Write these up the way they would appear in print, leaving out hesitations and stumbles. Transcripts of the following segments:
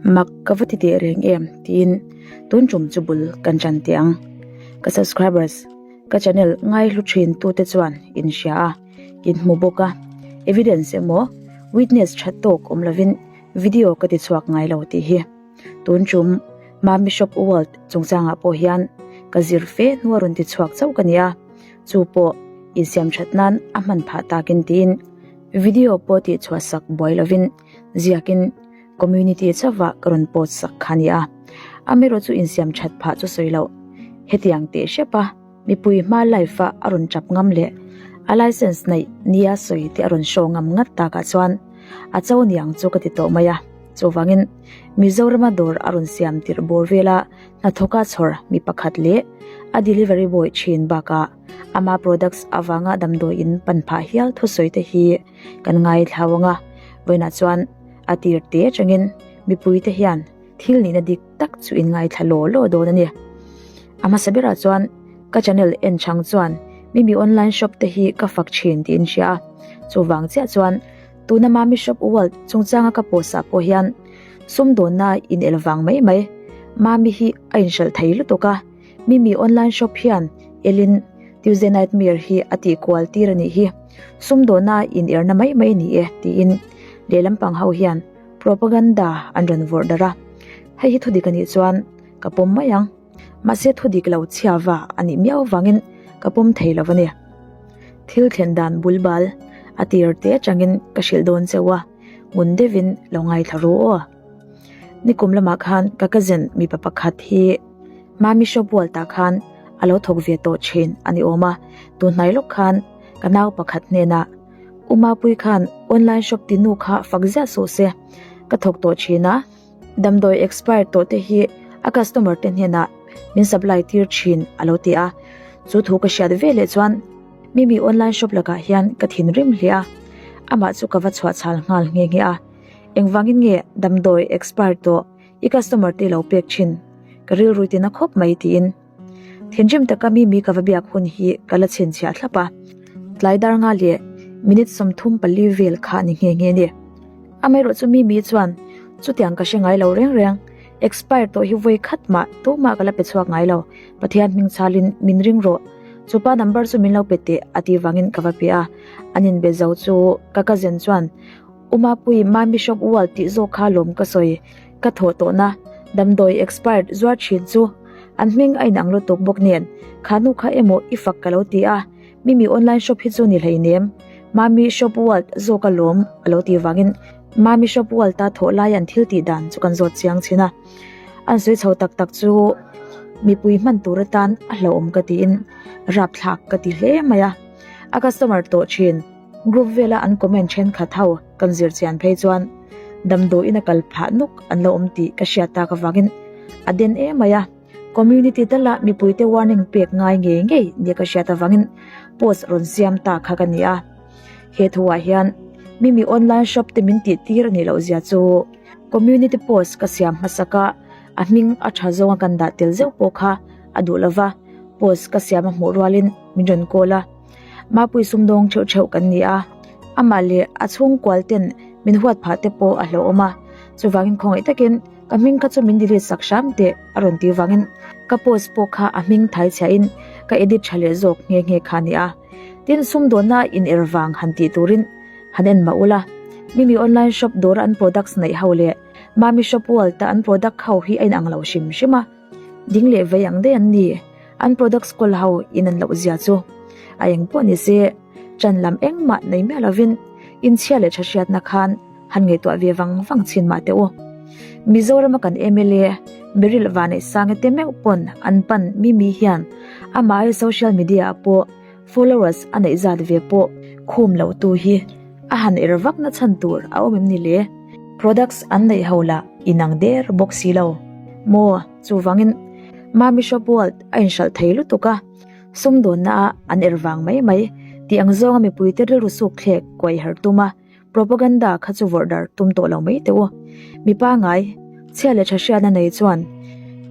Mak ka va ti teh reng em tiin tun tum chu bul kan tan teh ang. Ka subscribers, ka channel ngaihlu thin tute chuan in hria a, in hmu bawk a, evidence emaw witness tha tawk awm lovin video ka ti chhuak ngai lo tih hi. Tun tum Mami Shop World chungchangah pawh hian ka zir fe hnua rawn ti chhuak chauh ka ni a, chu pawh insiam that nan a hman phah takin tiin video pawh tih chhuah sak buai lovin ziakin community chauhah ka rawn post sak kha a ni a. Amaherawh chu insiam that phah chu sawi loh. Hetiang teh hrep a, mipui hma live a a rawn tap ngam leh a license neih nia sawi te a rawn show ngam ngat takah chuan a cho niang chu ka ti tawh mai a. Chuvangin Mizorama dawr a rawn siam tirh bawr vela hnathawka chhawr mi pakhat leh a delivery boy thin bakah ama products avanga damdawiin pan phah hial thusawi te hi Kan ngaithlau ang a, vawiinah chuan a tir te atangin mipuite hian thil nihna dik tak chu in ngaithla law law dawn a ni. A hmasa berah chuan ka channel en chang chuan Mimi online shop te hi ka fak thin tih in hria a, chuvang chiah chuan tuna Mami Shop World chungchanga ka post ah pawh hian sumdawnna in el vang mai mai Mami hi a inhralh thei lutuk a, Mimi online shop hian elin Tuesday Nightmare hi a tih kual tir a nih hi. Sumdawna in erna mai mai ni e tiin lehlam pang ho hian propaganda an rawn vawrh darh a. Hei hi thudik a nih chuan ka pawm mai ang. Mahse thudik lo chhiava a nih miau vangin ka pawm thei lo a ni. Thil thlen dan bul bal a tir te atangin ka hrilh dawn cheu a, ngun deuhin lo ngaithla ru aw. Nikum lamah khan ka cousin mipa pakhat hi Mami Shop World tah khan a lo thawk ve tawh thin a ni awm a, tunhnai lawk khan ka nau pakhat hnenah U Mapui khan online shop ti nu kha fak ziah suh se, ka thawk tawh thin a, damdawi expired tawh te hi a customer te hnenah min supply tir thin a lo ti a, chu thu ka hriat ve leh chuan Mimi online shop lakah hian ka thinrim hle a, amah chu ka va chhuah chhal nghal nghe nghe a, engvangin nge damdawi expired tawh I customer te lo pek thin, ka rilru tina khawp mai tiin thinrim taka mi mi ka va biak hun hi ka la chhinchhiah thlap a, tlai dar nga leh minute 34 vel kha ni nghe nghe ni. Amaherawh chu mi mi chuan chutiang ka hre ngai lo reng reng, expire tawh hi vawi khat mah tumah ka la pe chhuak ngai lo, Pathian hming chhalin min ring rawh, chupa number chu min lo pe teh a tih vangin ka va pe a, an inbe zo chu ka cousin chuan U Mapui, Mami Shop World tih zawk kha lawm ka sawi. Ka thawh tawhna damdawi expired zuar thin chu an hming a inang lutuk bawk nen kha nu kha emaw i fak ka lo ti a, Mimi online shop hi chu ni hleinem Mami Shop World zawk a lawm a lo tih vangin Mami Shop World a thawh lai an thil tih dan chu kan zawt chiang thin a. An sawi chho tak tak chu mipui hman tur atan a hlauhawm ka tiin rapthlak ka ti hle mai a, a customer tawh thin. Group vela an comment thenkhat ho kan zir chian phei chuan damdawiin a kal phah nuk an lo awm tih ka hriat tak avangin a den em mai a, community tala mipuite warning pek ngai ngei ngei nia ka hriat avangin post rawn siam ta kha ka ni a. He thuah hian Mimi online shop te min tih tir a nih loh zia chu community post ka siam hmasak a, a hming a tha zawnga kan dah tel zeuh pawh kha a duh lova, post ka siam a hmuh rualin min rawn call a. Mapui sumdawng theuh theuh kan ni a, amah leh a chhungkual ten min huat phah te pawh a hlauhawm a, chuvangin khawngaih takin ka hming kha chu min delete sak hram teh a rawn tih vangin ka post pawh kha a hming thai chhiahin ka edit tha leh zawk nghe nghe kha a ni a. Tin, sumdawnna in er vang han tih turin han en mah ula, Mimi online shop dawra an products neih ho leh Mami shop world a an product ho hi a inang lo hrim hrim a. Ding leh vei ang daih an ni, an products kawl ho in an loh zia chu. A eng pawh ni se, ṭan lam engmah nei miah lovin inchhia leh ṭha hriatna khan han ngaihtuah ve vang vang chhin mah teh u. Mizorama kan mla Beryl Vaneihsange te meuh pawn an pan Mimi hian amah ai social media ah pawh followers a neih zat ve pawh khum loh tu hi a han er vak na chhan tur a awm em ni le? Products an neih ho lah inang der bawk si lo maw? Chuvangin Mami Shop World a inhralh thei lutuk a, sumdawnna ah an er vang mai mai tih ang zawnga mipuite rilru suk thlek kuai her tum a, Propaganda kha chu vawrh darh tum tawh lo mai teh u. Mi pangai, chhia leh tha hriatna nei chuan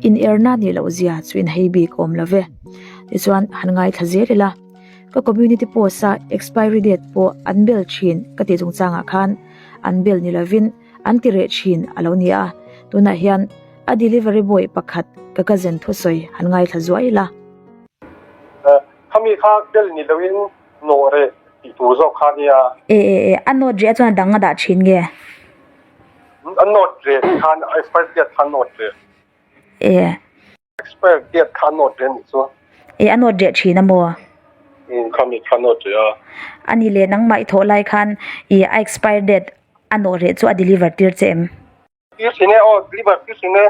in erna nih loh zia chu in hei bik awm lo ve. Tichuan han ngaithla zel ila, ka community post a expiry date pawh an bel thin ka tih chungchangah khan an bel ni lovin an ti reh thin a lo ni a. Tunah hian a delivery boy pakhat ka cousin thusawi han ngaithla zuai la. Khami kha bel ni loin nawh reh tih tur zawk kha nia. E e e, a nawt reh a chuan a dang a dah thin nge? A nawt reh khan a expire date kha a nawt reh. E. Expire date kha a nawt reh anih chu. E a nawt reh thin a maw? Umm khami kha a nawt reh a. Ani leh nangmah i thawh lai khan i a expire date a nawh reh chu a deliver tir che em? Tir thin e aw, deliver tir thin e.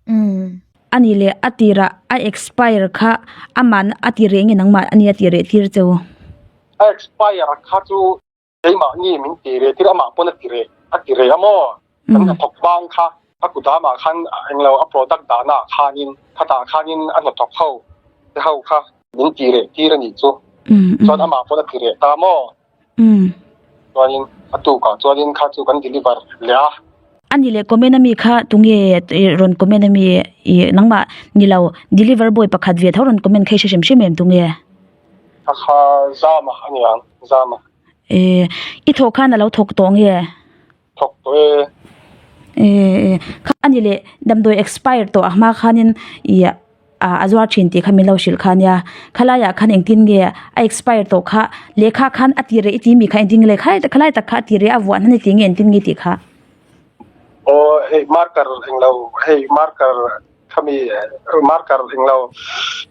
Umm. Ani leh a tirah a expire kha aman a ti reh nge nangmah ani a ti reh tir che u? A expire kha chu keimahni min ti reh tir amah pawn a ti reh a ti reh a maw? Kan hnathawk bang kha a kudamah khan englo a product dahna ah khanin khatah khanin a hnathawk ho te ho kha min ti reh tir anih chu. Chuan amah pawn a ti reh ta maw? Chuanin a tukah chuanin kha chu kan deliver leh a. A ni leh comment ami kha tunge rawn comment ami ih nangmah ni lo deliver boy pakhat ve tho rawn comment kha i hre hrim hrim em tunge? Kha kha Zama a ni ang Zama. Eh i thawh khan a lo thawk tawh nge? Thawk tawh e. Eh kha a ni leh damdawi expire tawh a hma khanin ih a zuar thin tih kha min lo hrilh kha nia khalaiah khan engtin nge a expire tawh kha lehkha khan a ti reh i ti mi kha engtin nge khalai khalai tak kha a ti reh a vuah hnan i ti nge engtin nge tih kha. Aw hei marker englo hei marker khami marker englo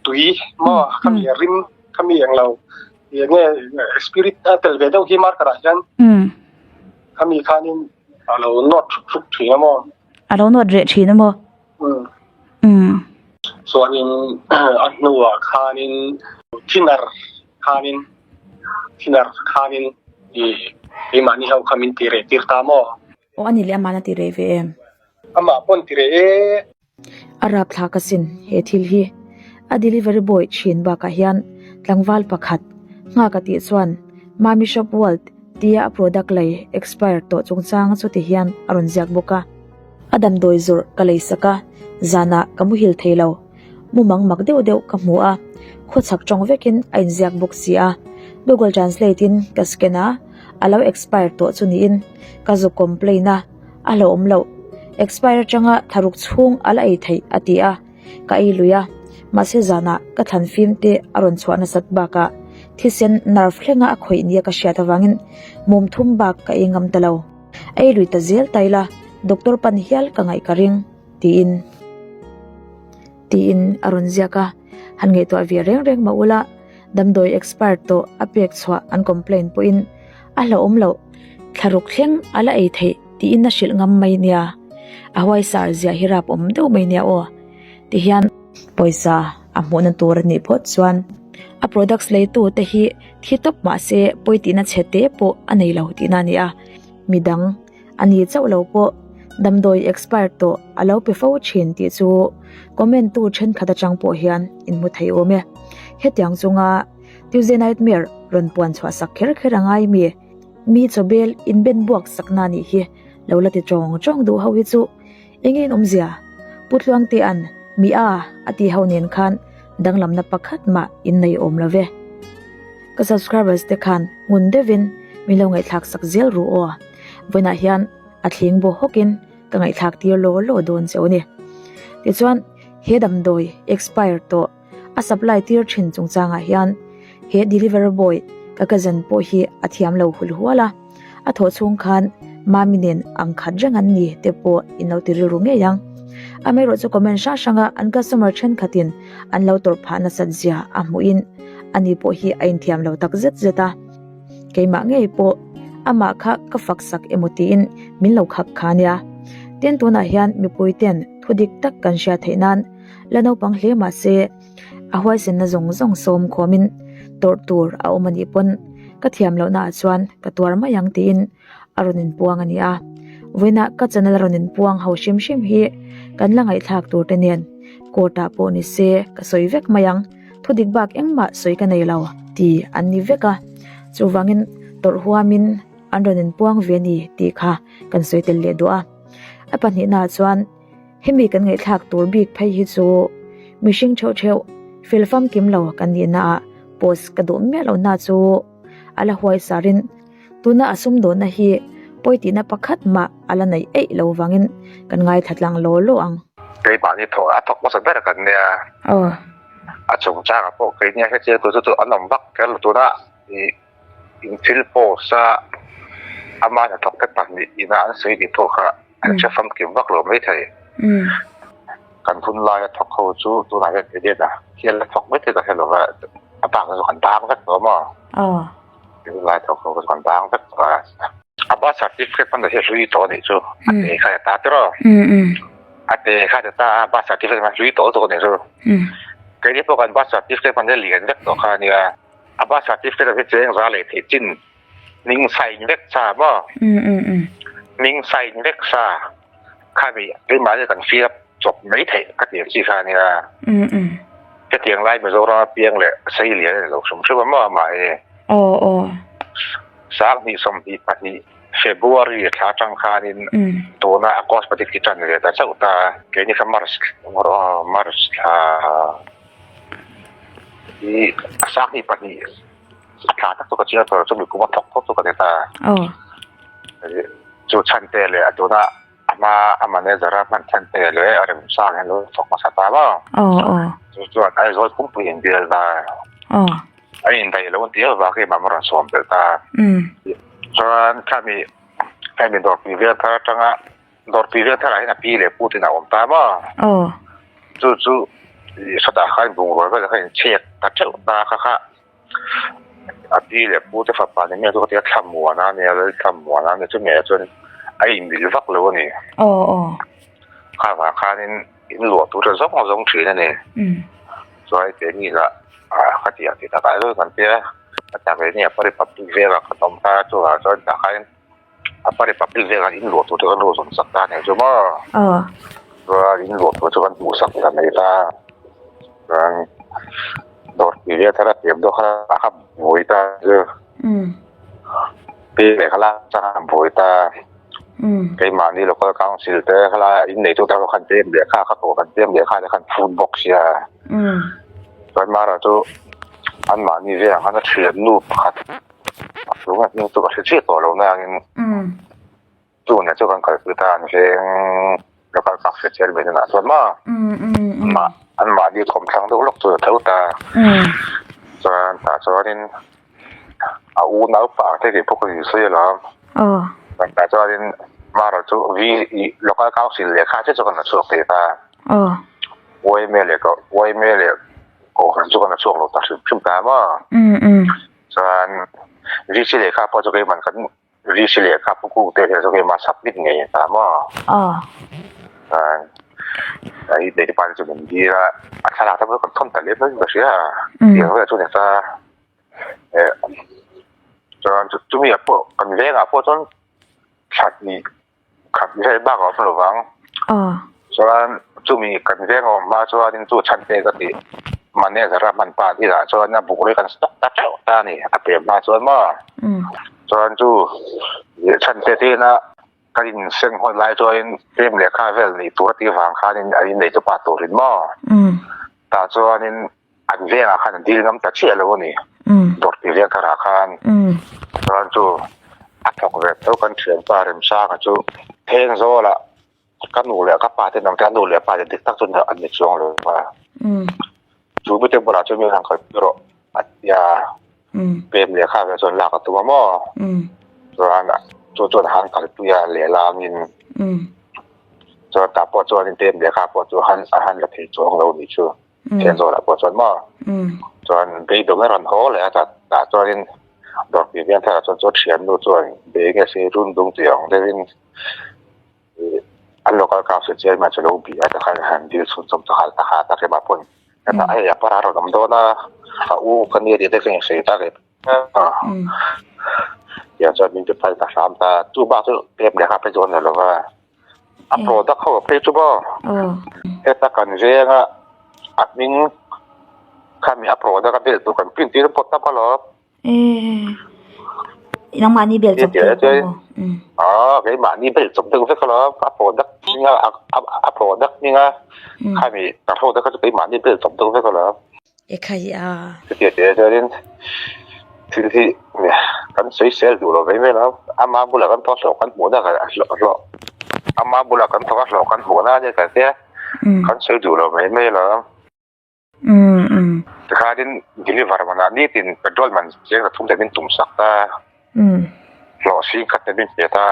tui maw khami rim khami englo enge spirit a tel ve deuh hi marker ah hian khami khanin a lo nawt hruk hruk thin a maw. A lo nawt reh thin a maw. Umm. Chuanin a hnuah khanin thinner khanin thinner khanin i keimahni ho kha min ti reh tir ta maw? Aw a ni leh amahna ti reh ve em? Amah pawn ti reh e. A rapthlak asin he thil hi. A delivery boy thin bakah hian tlangval pakhat nghak a tih chuan Mami Shop World tia a product lei expire tawh chungchang chu ti hian a rawn ziak bawk a. A damdawi zawrh ka lei sak a, zanah ka muhil thei lo. Mumang mak deuh deuh ka hmu a, khawchhak tawng vekin a inziak bawk si a. Google Translate in ka scan a, a lo expire tawh chu niin ka zu complain a, a hlauhawm loh. Expire atanga tharuk chhung a la ei theih a ti a, ka ei lui a. Mahse zanah ka thlan fim te a rawn chhuah nasat bakah thisen nerve thlenga a khawih nia ka hriat avangin mum thum bak ka ei ngam ta lo. Ei lui ta zel ta ila, doctor pan hial ka ngaih ka ring, tiin. Tiin a rawn ziak a, han ngaihtuah ve reng reng mah ula, damdawi expert tawh a pek chhuah an complain pawhin a hlauhawm loh, thlaruk thleng a la ei theih tiin a hrilh ngam mai nia, a huaisar zia hi rap awm deuh mai nia aw, tihian pawisa a hmuhna tur a nih phawt chuan a products leitu te hi thi tawp mah se pawi tihna chhe te pawh a nei lo tihna a ni a, midang a ni chauh lo pawh damdawi expire tawh a lo pe fo thin tih chu comment tu thenkhat atang pawh hian in hmu thei awm e. Hetiang chunga Tuesday Nightmare rawn puan chhuah sak kher kher a ngai mi, mi chawbel inben buak sakna nih hi lo la ti tawng tawng duh ho hi chu Enge in awmzia? Pu Tluangtea'n mi a a tih ho nen khan danglamna pakhat mah in nei awm lo ve. Ka subscribers te khan ngun deuhin min lo ngaihthlak sak zel ru aw. Vawiinah hian a thling baw hawkin ka ngaihthlak tir law law dawn che u ni. Tichuan he damdawi expire tawh a supply tir thin chungchangah hian he delivery boy ka cousin pawh hi a thiam lo hul hual a, a thawh chhung khan Mami nen ang khat reng an ni te pawh in lo ti rilru ngei ang. Amaherawh chu comment hrang hranga an customer thenkhatin an lo tawrh phah nasat zia a hmuhin ani pawh hi a inthiam lo tak zet zet a. Keimah ngei pawh amah kha ka fak sak emaw tiin min lo khak kha nia. Tin tunah hian mipui ten thu dik tak kan hriat theih nan La naupang hle mah se a huaisenna zawng zawng sawm khawmin tawrh tur a awm a nih pawn ka thiam lohna ah chuan ka tuar mai ang tiin a rawn inpuang a ni a. Vawiinah ka channel a rawn inpuang ho hrim hrim hi kan la ngaihthlak tur te nen court ah pawh ni se ka sawi vek mai ang, thu dik bak engmah sawi ka nei lo ti an ni vek a, chuvangin tawrh huamin an rawn inpuang ve a ni tih kha kan sawi tel leh duh a. A pahnihna ah chuan. Hemi kan ngaihthlak tur bik phei hi chu mihring theuh theuh fel famkim lo kan nihna ah post ka duh miah lohna chu a la huai sarin tuna a sumdawnna hi Pawi tihna pakhat mah a la neih eih lo vangin kan ngaithla tlang law law ang. Keimahni thawh a thawk hmasa ber kan nia. Aw. A chungchangah pawh keini a hrechiang tur chu chu an awm vak kher lo tuna ih in thil post a ama hnathawk te pahnih ina an sawi tih pawh kha an hre famkim vak lo maithei. Kan hun laia thawk ho chu tunah hian edit a hial a thawk mai thei ka hre lo va a bak chu kan bang vek tawh maw? Aw. Hun lai thawk ho chu kan bang vek tawh a. A birth certificate hman hi a hlui tawh a nih chu a te kha ta tiraw? A te kha ta a birth certificate hman hlui tawh zawk a nih chu. Keini pawh kan birth certificate hman hi a lian vek tawh kha a nia. A birth certificate hi cheng za leh theih chin hming sign vek sa maw? Hming sign vek sa. Khami keimahni kan fill up chawp mai theih ka tih ang chi kha a nia. Hetiang lai Mizoram apiang leh sei lian a ni lo hrim hrim a maw amah hi. 2022 February thla atang khanin tuna a cosmetic hi tan ve ta chauh ta a. Keini kha March March thla hi 2022 a thla tak chu ka chiang tawh lo chumi kum a thawk thawk chu ka ni ta. Chu chhan te leh a tuna a hma a manager a hman chhan te leh a remchang hian lo thawk hmasa ta maw? Chu chuan Aizawl pumpui in bial ta. A indaih lo an ti avang hi mah rawn sawm belh ta. Chuan khami khami dawrpui vel thar atanga dawrpui vel tharah hian a pi leh pu tin a awm ta maw? Chu chu sawtah khan bungrua vel kha inchhek ta theuh ta kha kha. A pi leh pu te fapa ni mek chu ka ti a, Thlamuana a nia, Lal Thlamuana a nia, chumi ah chuan a inmil vak lo a ni. Aw aw. Kha vang khanin in luah tur te zawng zawng thin a ni. Chuan hei keini lah ka ti ang tih takah zawng kan tia, ka tak ve nia Upper Republic vengah kan awm ta, chuvang chuan tah khan Upper Republic vengah in luah tur te kan ruah zawm sak ta a ni chu maw. Aw. Chuan in luah tur chu kan hmuh sak ta mai ta. Chuan dawr tui vel thar a pian dawk kha a kha buai ta chu. Pi leh kha la chang a buai ta. Keimahni local council te kha la in nei tu te khan pem leh kha kha pawh kan pem leh kha te khan phut bawk sia. Chuan mara chu anmahni velah khan a thiannu pakhat a tlung a hming chu ka hre chiah tawh lo nangin. Chunah chu kan kalpui ta an veng local council chairman inah chuan maw mah an mahni thawm thlang deuh lawk chu a tho ta chuan tah chuanin a unau pa te tih pawh ka insawi alawm tah chuanin Mara chu V local council lehkha che chu kan la chhuak thei ta Uaime leh Uaime leh Kohhran chu kan la chhuak lo ta hrim hrim ta maw chuan VC lehkha pawh chu keimah kan VC lehkha pu kung te hian chu keimah submit ngei a ta maw? Aw. Ai nei te pa chu min dil a, a thlalak te pawh kan thawn ta lem lo in ka hria a, tiang vel chu ni ta. Eh chuan chumi ah pawh kan vengah pawh chuan thla hnih khat vel bak a awm lo vang. Aw. Chuan chumi kan veng a awm hma chuanin chu chhan te ka tih manager a hman pa inah chuan a buk rei kan stock ta teuh ta a ni a pem hma chuan maw. Chuan chu chhan te te ina kan inseng hawn lai chuanin pem lehkha vel neih tur a tih vang khanin an innei chu pa turin maw. Tah chuanin an vengah khan an dil ngam ta chiah lo a ni. Dawr tih veng tharah khan chuan chu a thawk ve tho kan thianpa Remsanga chu Thengzawlah ka nu leh ka pa te nang te a nu leh pa te dik tak chu an ni chuang lo va. Chu mite bulah chuan min han kalpui rawh a tia pem lehkha ve chuan lak a tum a maw. Chuan chu chuan a han kalpui a lehlangin chuan tah pawh chuan pem lehkha pawh chu a han la thei chuang lo a nih chu. Thianzawlah pawh chuan maw chuan beidawng a rawn haw leh a tah chuanin dawrpui veng tharah chuan chu thiannu chuan bei nge se run dung tih ang deuhin ih an local council chairman chu lo bih a tikhan han dil chhun chawm ta nghal ta kha ta hremah pawhin hetah hei a para rawn awm dawn a a u ka nia tih te ka insawi ta reng a tiang chuan min ti phal ta hram ta chu bak chu pek leh kha phei chu a ni lo va. A product ho a phei chu maw? Heta kan venga a hming khami a product a bel tur kan print tir pawt tap alawm. Nangmahni bel chawp deuh vek maw? Aw keimahni bel chawp deuh vek alawm. A product hminga a product hminga khami ka ho te kha chu keimahni bel chawp deuh vek alawm. Ekhai a. Chutia tih chuanin thil hi. Kan sawisel duh lo ve vel a, ama bulah kan thawk a hlawh kan hmuhna kan hlawh ama bulah kan thawk a hlawh kan hmuhna a nia kan tia kan sawi duh lo mai mai lo. Tikhanin deliver manah nitin petrol man cheng ta thum te min tum sak ta, hlawh sing khat te min pe ta,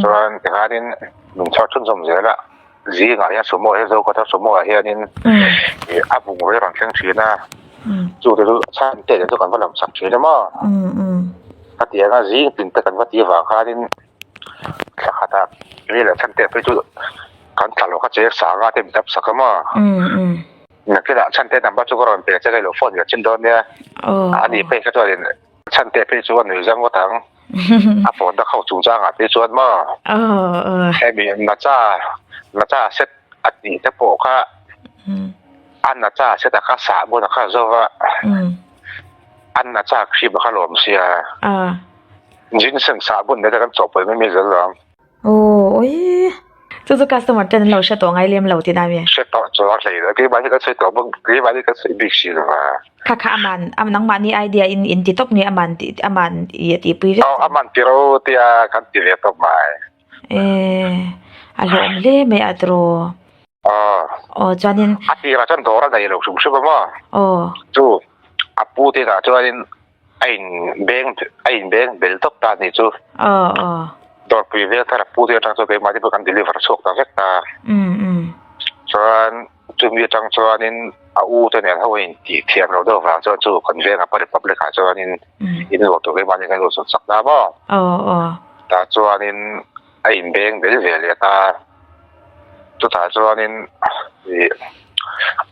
chuan tikhanin min chhar chhunzawm zel a, zingah hian sumo hi zo kawt a sumo ah hianin a bungrui a rawn thleng thin a, chu te chu chhan te chu kan va lam sak thin a maw, khatianga zing tin te kan va tih avang khanin thla khatah ri leh chhan te phei chu kan thla lo kha cheng sanga te min dap sak a maw. Nakinah Chhante number chu ka rawn pe che ka ilo phone ve chin dawn nia. Ani phei kha chuanin Chhante phei chu a nui zang ngawt ang. A phone dak ho chungchangah phei chuan maw hemi Nacha Nacha set a tih te pawh kha a Nacha set a kha sah bun a kha zo va a Nacha cream a kha lawm sia ginseng sah bun te kan chawhpawlh mai mai zel lo ang. Aw oi chu chu customer ten an lo hre tawh ngai lem lo tih na mi? Hre tawh chu a hlei lo keimah hi kan sawi tawh bawk keimah hi kan sawi bik si lo a. Kha kha aman nangmahni idea in in ti tawp nge aman tih aman i a tihpui vek Aw aman ti ro tia kan ti ve tawp mai. E a hlawm hle mai a tiraw. Aw. Aw chuanin. A tirah chuan dawr a nei lo hrim hrim a maw. Aw. Chu a pu te inah chuanin a in beng a in beng bel tawp ta anih chu. Aw aw. Dawrpui vel thar a pu te atang chuan keimah te pawh kan deliver chhuak ta vek ta. Um um. Chuan chumi atang chuanin a u te nen ho a in tih thiam loh deuh vang chuan chu kan veng apa republic ah chuanin in luah tur keimah nen kan lo sawn sak ta maw. Aw aw. Tah chuanin a in beng bel ve leh ta. Chutah chuanin ih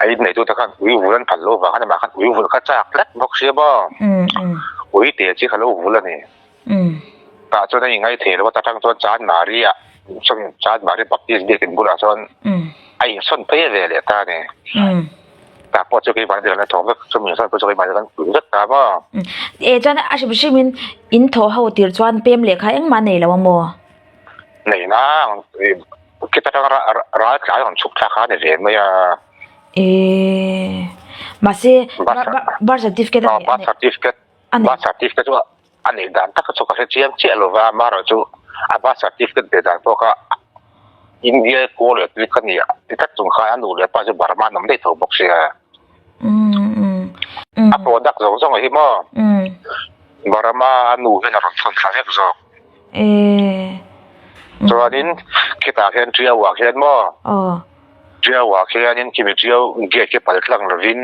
a inneitute khan ui vul an phal loh vang khan amah khan ui vul kha chak tlat bawk sia maw. Ui te chi kha lo vul a ni. Tah chuan a ingai thei lo a, ta tang chuan Chanmari ah Chanmari Baptist biakin bulah chuan a insawn phei ve leh ta a ni. Tah pawh chu keimah nen kan la thawk vek, chumi insawn pawh chu keimah nen kan pui vek ta maw. E chuan a hrim hrimin in thawh ho tir chuan pem lehkha engmah nei lo a maw? Nei nang khita tang ral tlai rawn chhuk thlak kha a ni ve mai a. E mahse birth certificate a birth certificate birth certificate chu a neih dan tak chu ka hre chiang chiah lo va amaherawh chu a birth certificate ve dan pawh kha India kawl leh tui kha nia ti tlat chung khan a nu leh pa chu Burma an awm daih tho bawk sia. A product zawng zawng hi maw Burma a nu hian a rawn thawn thla vek zawk. Chuanin khitah khian Tiau ah khian maw Tiau ah khianin khimi Tiau gate khi pal tlang lovin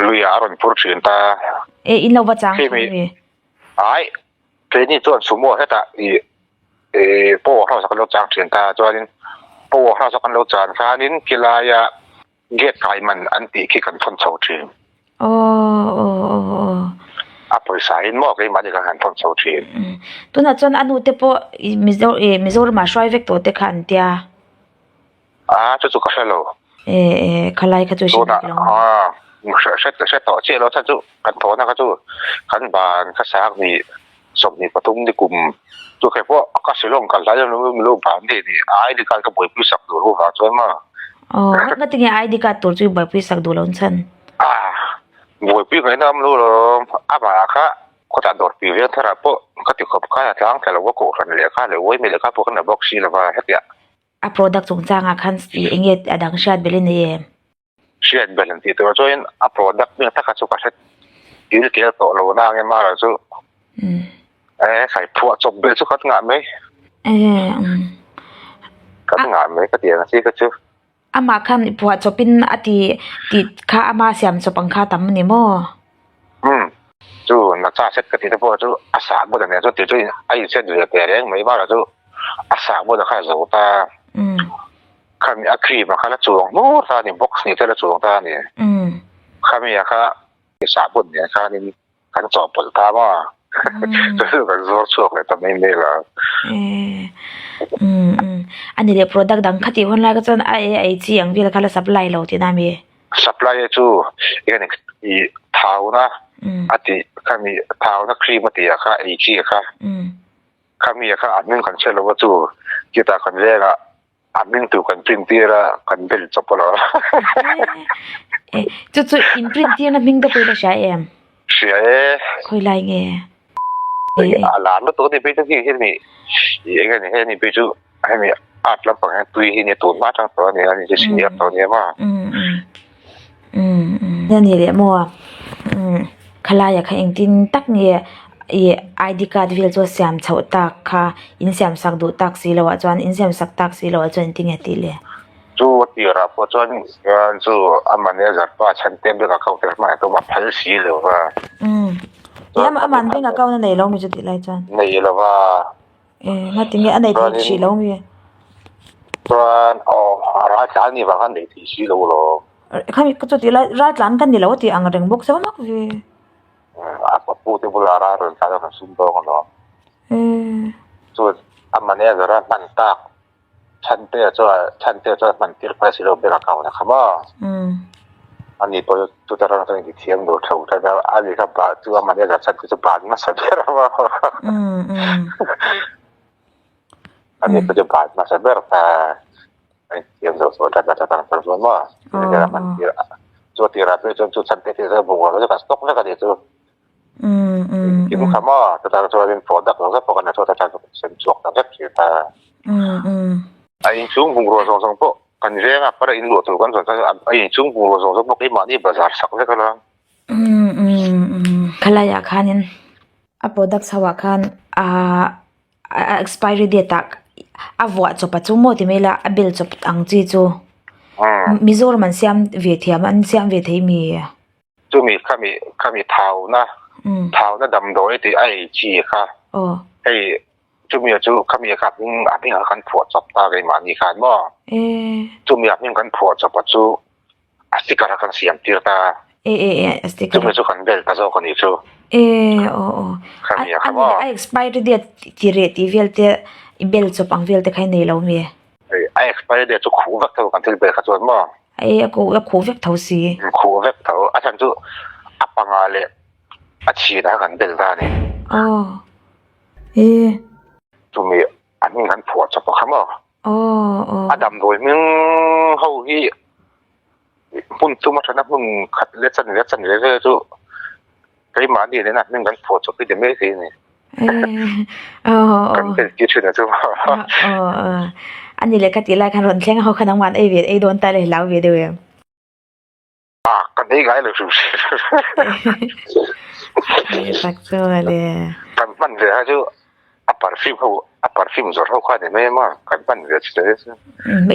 luiah a rawn phur thin ta. E in lo va chang thin mi. Ai keini chuan sumo hetah i power house ah kan lo chang thin ta chuanin power house ah kan lo chan khanin khilaia Gate kai man an tih khi kan thawn chho thin. Aw aw aw aw. A pawisa in maw keimahni kan han thawn chho thin. Tunah chuan a nu te pawh Mizo eh Mizoramah hruai vek tawh te kha an tia. A chu chu ka hre lo. E e khalai kha chu hre bik lo. Tunah a hre hre tawh chiah lo chhan chu kan thawhna kha chu kan ban kha sang hnih 23 ni kum chu khe pawh ka Shillong kal hlai lo min lo ban daih ni a ID card ka buaipui sak duh lo vang chuan maw. Aw nga tinge ID card tur chu i buaipui sak duh lo an chhan. Ah buaipui ngaihna awm lo lo amah kha khawtah dawrpui vel thar ah pawh ka ti khawp khan a tlang thla lo a kohhran lehkha leh uaimi lehkha pawh ka na bawk si lova hetiah. A product chungchangah khan eng nge a dang hriat belh i nei em? Hriat belh an tih tur chuan a product hming taka chu ka hre dil tel tawh lo na ang emaw chu e khai phuah chawp belh chu kan ngah mai kan ngah mai ka ti ang chi kha chu amah khan phuah chawpin a ti tih kha ama siam chawp ang kha tam a ni maw chu nacha set ka tih te pawh chu a sah bawt a nia chu tih chu a inset ve teh reng mai bakah chu a sah bawt a kha a zo ta. Khami a cream a kha la chuang hnur ta a ni, box ni te la chuang ta a ni. Khami a kha sahbawn nen khanin kan chawhpawlh ta maw? Chu kan zuar chhuak leh ta mai mai la. A ni leh product dang kha tih hun lai kha chuan a ei ei chi ang vel kha la supply lo tihna a mi? Supply e chu eng i thauna a tih khami thauna cream a tih ah kha ei chi a kha. Khami a kha a hming kan hre lo a chu chutah kan vengah A hming tur kan print tir a, kan bel chawp alawm. Eh, chu chu in print tirna hming te pawh i la hria em? Hria e. Khawi lai nge? A lar lutuk a ni phei chu khi hemi ih eng nge ni hemi phei chu hemi art lampang hian tui hi nia tun hma atang tawh a ni a ni chu senior tawh a nia maw. A ni leh maw khalaia kha engtin tak nge ih ID card vel chu a siam chhoh tak kha in siam sak duh tak si loh ah chuan in siam sak tak si loh ah chuan engtin nge tih le. Chu a tirah pawh chuan chu a manager pa chhan te bank account te hmangah tum a phal si lo va. Umm. Ih a man bank account a nei lo mi chu tih lai chuan. Nei lo va. E ngati nge a nei thei hrih lo mi. Chuan aw a ral tlan ni vang khan nei thei si lo lo. Khami chu tih lai ral tlan ka ni lo a tih ang reng bawk se mak ve. A pu te bulah ral rawn tlan a rawn sum dawng alawm. E. Chuan a manager a hman tak. Chhantea chuan Chhantea chuan hman tir phai si lo ber a kau na kha maw? Ani pawh chu chuta ram chuan inti thiam lo tho tlat a, ani kha ba chu a manager Chhante chu ban hmasa ber a maw? Ani pawh chu ban hmasa ber ta a inti thiam lo tho tlat a chuta ram chuan maw? Manager a hman tir a, chu a tirah phei chuan chu Chhante te chu bungrua chu kan stock vek a ni chu. Engkim kha maw chutah chuanin product lo zet pawh kan la chhuat a chuan sem chhuak ta vek thin ta. A inchhung bungrua zawng zawng pawh kan veng a para inluah tur kan zawn chuan a inchhung bungrua zawng zawng pawh keimahni bazar sak vek ala. Khalaiah khanin a product chho ah khan ahh a expiry date ah a vuah chawp a chu maw ti mai ila a bel chawp ang chi chu Mizoram an siam ve thiam an siam ve thei mi? Chumi khami khami thauna thauna damdawi tih a ei chi kha hei chumi chu khami kha hming a hming ah kan phuah chawp ta keimahni khan maw chumi a hming kan phuah chawp a chu a sticker a kan siam tir ta chumi chu kan bel ta zawk a nih chu khami a kha maw a expiry date ti reh tih vel te i bel chawp ang vel te kha i nei lo mi a expiry date chu khuh vek tho kan thil bel kha chuan maw Ei a khuh a khuh vek tho si. Khuh vek tho a chhan chu a panga leh a chhin a kan bel ta a ni. Aw e. Chumi a hming kan phuah chawp a kha maw. Aw aw. A damdawi hming ho hi hmun tum atana hmun khat leh chanve chanve vel chu Keimahni nena hming kan phuah chawp hi ti mai thei a ni. Kan tel tir thin a chu. A ni leh ka tih lai khan rawn thleng ho kha nangmah an ei ve ei dawn ta le hlau ve deuh em? A kan ei ngai lo hrim hrim. Tak chu le. Kan hman ve kha chu a perfume ho a perfume zawrh ho kha a ni mai a kan hman ve chu ta chu.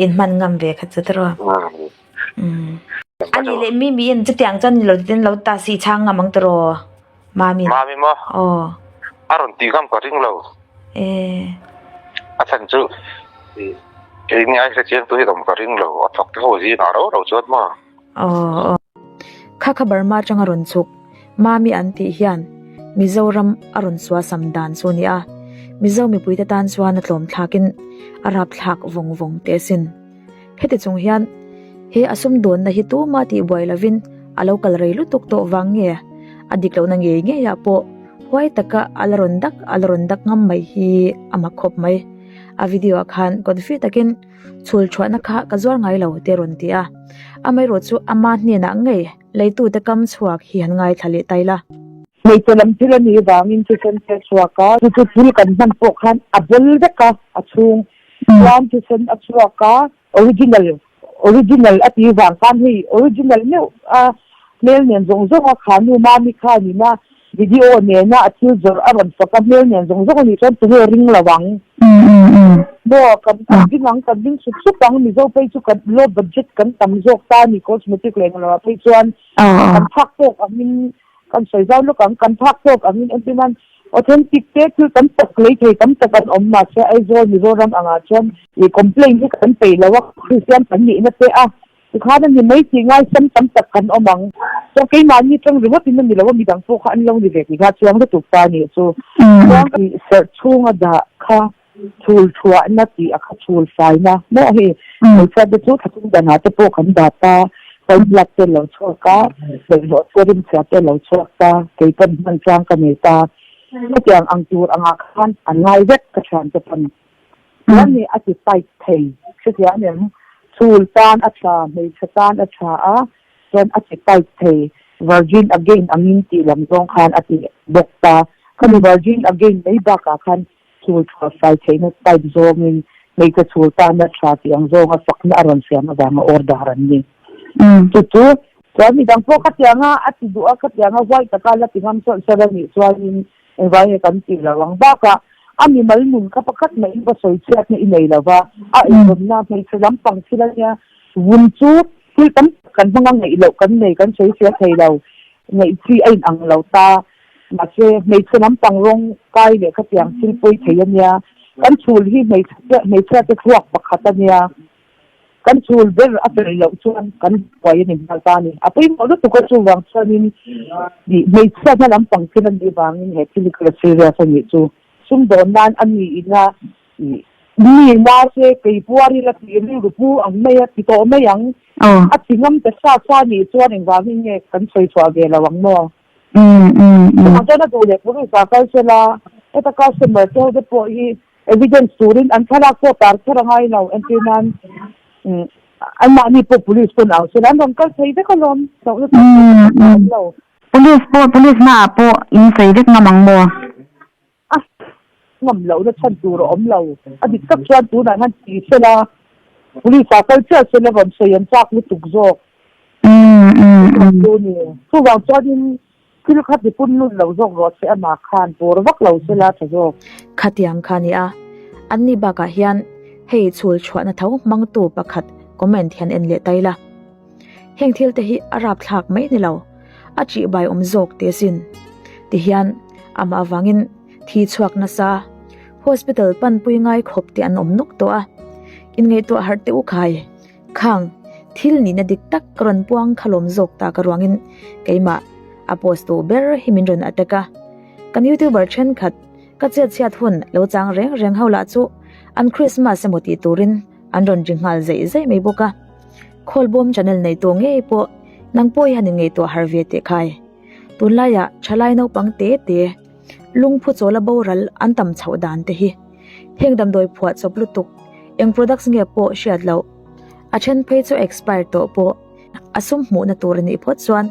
In hman ngam ve kha chu tiraw. A nih leh mi miin chutiang chuan ni lo tin lo ta si chhang ngam ang tiraw Mami. Mami maw? Aw. A rawn tih ngam ka ring lo. E. A chhan chu keini ai hrechiang tu hi awm ka ring lo a thawk te ho zingah rau rau chuan maw. Aw aw. Kha kha Burma atanga rawn chhuk Mami an tih hian Mizoram a rawn suasam dan chu a ni a, Mizo mipuite tan chuan a tlawm thlakin a rapthlak vawng vawng teh asin. Heti chung hian he a sumdawnna hi tuma tih buai lovin a lo kal rei lutuk tawh vang nge a dik lohna ngei ngeiah pawh huai taka a la rawn dak a la rawn dak ngam mai hi a mak khawp mai. A video ah khan confi takin chhul chhuahna kha ka zuar ngai lo te rawn ti a, amaherawhchu ama hnenah ngei Leitute kam chhuak hi han ngaithla leh ta ila. Hmeichhe lam thil a nih vangin thisen te a chhuak a, chu chu thil kan hman pawh khan a bul vek a, a chhung chuan thisen a chhuak a, original original a tih vang khan hei original meuh a hmel nen zawng zawng a kha nu mami khan in a Video nena a thil zawrh a rawn fak a, hmel nen zawng zawng a nih chuan tunge ring lo ang? Maw, kan ding ang, kan ding sup sup ang, Mizo phei chu kan low budget kan tam zawk ta a ni, cosmetic leh englo ah phei chuan kan phak tawk angin kan sawi zau lawk ang, kan phak tawk angin entir nan authentic te thil tam tak lei thei tam tak an awm mahse Aizawl Mizoram angah chuan ih complaint hi kan peih lo a, Kristian kan nihna te a Tikhan a ni mai tih ngaisam tam tak kan awm ang. Chuan keimahni atang ringawt in a ni lo a, midang pawh kha an lo ni ve tih kha chuang lutuk ta a nih chu. Chuan tih serh chhunga dah kha chhul thuahna tih a kha chhul faina maw hei hmeichhia te chu thlathum danah te pawh kan dah ta, pawi blood te lo chhuak a, bawlhhlawh te rimchhia te lo chhuak ta, kei pawn hman chang ka nei ta. Khatiang ang tur angah khan an ngai vek ka thiante pawn. Chuan nih a ti tight thei hrethiam em? Chhul tan a tha, hmeichhe tan a tha a, chuan a ti tight thei, virgin again angin tih lam zawng khan a ti bawk ta. Khami virgin again mai bakah khan chhul chhuah fai theihna type zawngin hmeichhe chhul tana tha tih ang zawnga fakna a rawn siam avanga order an ni. Chu chu chuan midang pawh khatianga a ti duh a, khatianga huai taka la ti ngam sawlh sawlh a nih chuanin engvang nge kan tih loh ang bakah a mimal nun kha pakhat mahin va sawi chhiatna i nei lo va, a eizawnna hmeichhe lampang thil a nia, vun chu thil tam tak kan hmanga ngaih loh kan nei kan sawi fiah thei lo, ngaih chi a inang lo ta. Mahse, hmeichhe lampang rawng kai leh khatiang thil pawi thei a nia. Kan chhul hi hmeichhia te thluak pakhat a nia. Kan chhul ber a fel loh chuan kan buai a ni nghal ta a ni. A pawimawh lutuk a chuvang chuanin hmeichhia hna lampang thil a nih vangin he thil hi ka la serious a nih chu. Sumdawn nan a ni ina mi nase kei puar ila tih rilru pu ang mai a ti tawh mai ang. A ti ngam ta sa sa nih chuan engvangin nge kan sawi chhuah ve lo ang maw? Chuvang chuan a duh leh police ah kal sela, heta customer te ho te pawh hi evidence turin an thlalak pawh tar kher a ngai lo, entir nan anmahni pawh police pawn au sela an rawn kal thei vek alawm, hlauhna tur pawh a awm lo. Police pawh police hmaah pawh in sawi vek ngam ang maw? A ngam lohna chhan tur a awm lo. A dik tak chuan tunah hian ti sela, police ah kal chiah sela rawn sawi an chak lutuk zawk. Chu ni. Chuvang chuanin thil kha ti pun lun lo zawk rawh se amah khan tur vak lo sela tha zawk. Khatiang kha nia. Anni bakah hian hei chhul chhuahna tho hmangtu pakhat comment hian en leh ta ila. Heng thil te hi a rapthlak mai ni lo, a ṭihbai awm zawk teh sin. Tihian amah avangin thi chhuak nasa, hospital panpui ngai khawp te an awm nuk tawh a, inngaihtuah harh teh u khai. Khang, thil nihna dik tak ka rawn puang kha lawm zawk ta ka ruangin keimah a post tu ber hi min rawn attack a. Kan youtuber thenkhat ka chet chhiat hun lo chang reng reng ho lah chu an Christmas emaw tih turin an rawn ri nghal zeih zeih mai bawk a. Khawlbawm channel nei tawh ngei pawh nang pawh hian in ngaihtuah har ve teh khai. Tunlaiah thalai naupang te te lungphu chawla boral an tam chhoh dan te hi heng damdawi phuah chawp lutuk eng products nge pawh hriat loh a then phei chu expire tawh pawh a sum hmuhna tur a nih phawt chuan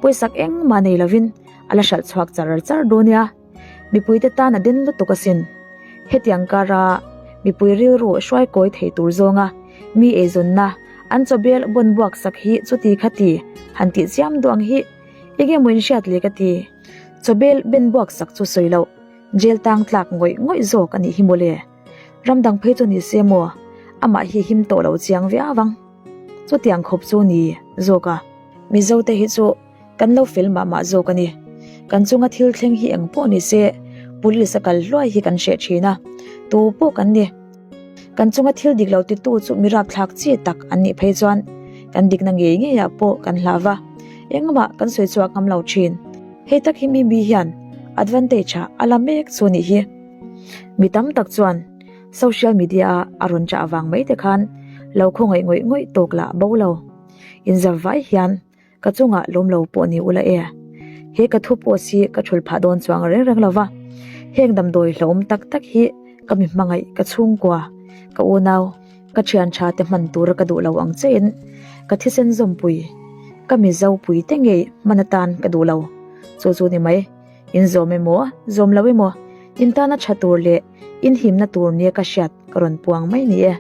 pawisak engmah nei lovin a la hralh chhuak char char dawn nia. Mipuite tan a den lutuk asin. Hetiang kara mipui rilru hruai kawi thei tur zawnga mi eizawnna an chawbel bawn buak sak hi chuti khati han tih chiam duh ang hi enge maw inhriat le ka ti. Chawbel ben buak sak chu sawi loh jail tang tlak ngawih ngawih zawk a nih hi mawle. Ram dang phei chu ni se maw amah hi him tawh lo chiang viau ang. Chutiang khawp chu ni zawk a. Mizo te hi chu Kan lo fel mah mah zawk a ni. Kan chunga thil thleng hi eng pawh ni se, police a kal hluai hi kan hreh thin a, tu pawh kan ni. Kan chunga thil dik lo titu chu mi rapthlak chi tak an nih phei chuan kan dikna ngei ngeiah pawh kan hlau va, engmah kan sawi chhuak ngam lo thin. Hei tak hi mi mi hian advantage ah a la mek chu nih hi. Mi tam tak chuan social media a a rawn chah avang mai te khan lo khawngaih ngawih ngawih tawk lah bo lo. Inzar vai hian Ka chungah lawm lo pawh ni ula e. He ka thu post hi ka thul phah dawn chuang reng reng lova. Heng damdawi hlauhawm tak tak hi ka mi hmangaih, ka chhungkua, ka unau, ka thian tha te hman tura ka duh lo ang chein ka thisen zawmpui, ka mizo pui te ngei hman atan ka duh lo. Chu chu ni mai, in zawm emaw, zawm lo emaw, in tana tha tur leh in himna tur nia ka hriat ka rawn puang mai ni e.